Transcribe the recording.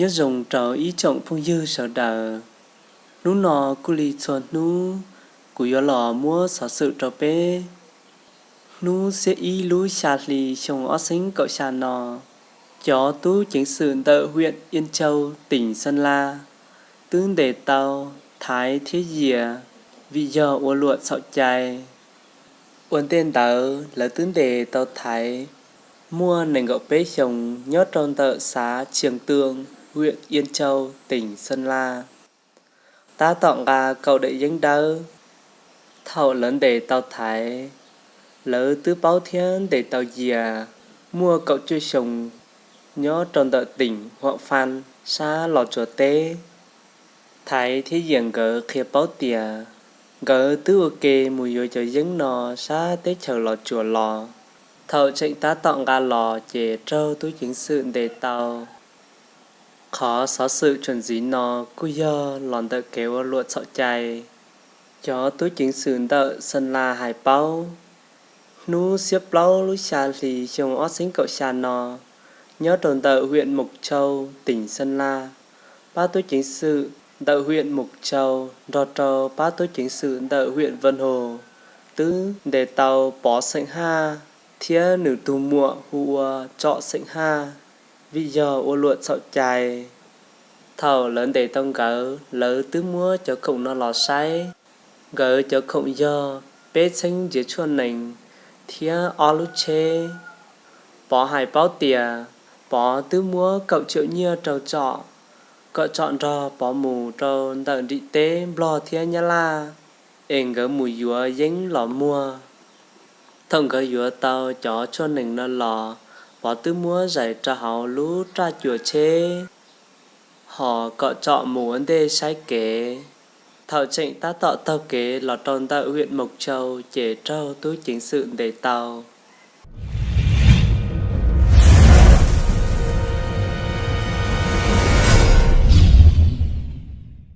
Nyob zoo rau ib tsoom phooj ywg sawv daws. Hnub no kuj li txhua hnub, kuv yuav los muab xov xwm rau peb. Hnub xiab ib lub xya hli xyoo ob txhiab kaum xya no, cov tub ceev xwm ntawm huyện Yên Châu, tỉnh Sơn La, twb ntes tau Thaiv thiab Yias vim yog ua luam txhaum cai. Ua ntej ntawd lawv twb ntes tau Thaiv muaj nees nkaum peb xyoos nyob rau ntawm xav Tsias Tuas, huyện Yên Châu, tỉnh Sơn La, tab tom nqa kaum daim yeeb dawb. Thaum lawv ntes tau Thaiv, lawv twb paub thiab ntes tau Yias muaj kaum cuaj xyoos nyob rau ntawm tỉnh Hualien sab Los Tsuas teb. Thaiv thiab Yias nkawd qhia paub tias nkawd twb ua ke mus yuav cov yeeb no sab teb chaws Los Tsuas los. Thaum tseem tab tom nqa los ces raug tub ceev xwm ntes tau. Qhov xov xwm tshwm ntxiv no kuj yog los ntawm kev ua luam txhaum cai. Cov tub ceev xwm ntawm Sơn La hais paub, hnub xiab plaub lub xya hli xyoo ob txhiab kaum xya no, nyob rau ntawm huyện Mộc Châu, tỉnh Sơn La, pab tub ceev xwm ntawm huyện Mộc Châu nrog rau pab tub ceev xwm ntawm huyện Vân Hồ twb ntes tau Pov xeem Haj thiab nws tus muam hu ua Tsom xeem Haj vim yog ua luam txhaum cai. Thaum lawv ntes tau nkawd, lawv twb muab cov khoom no los saib. Nkawd cov khoom yog peb txheeb ntsiav tshuaj nees thiab ob lub tsheb. Pov hais paub tias Pov twb muab kaum tsiaum nyiaj rau Tsom, kom Tsom nrog Pov mus rau ntawm nrim teb Nplog thiab Nyab Laj es nkawd mus yuav yeeb los muag. Thaum nkawd yuav tau cov tshuaj nees no los, Pov twb muab zais rau hauv lub raj cuam tsheb, hos kom Tsom mus ua ntej saib kev. Thaum tseem tab tom taug kev los rau ntawm huyện Mộc Châu ces raug tub ceev xwm ntes tau.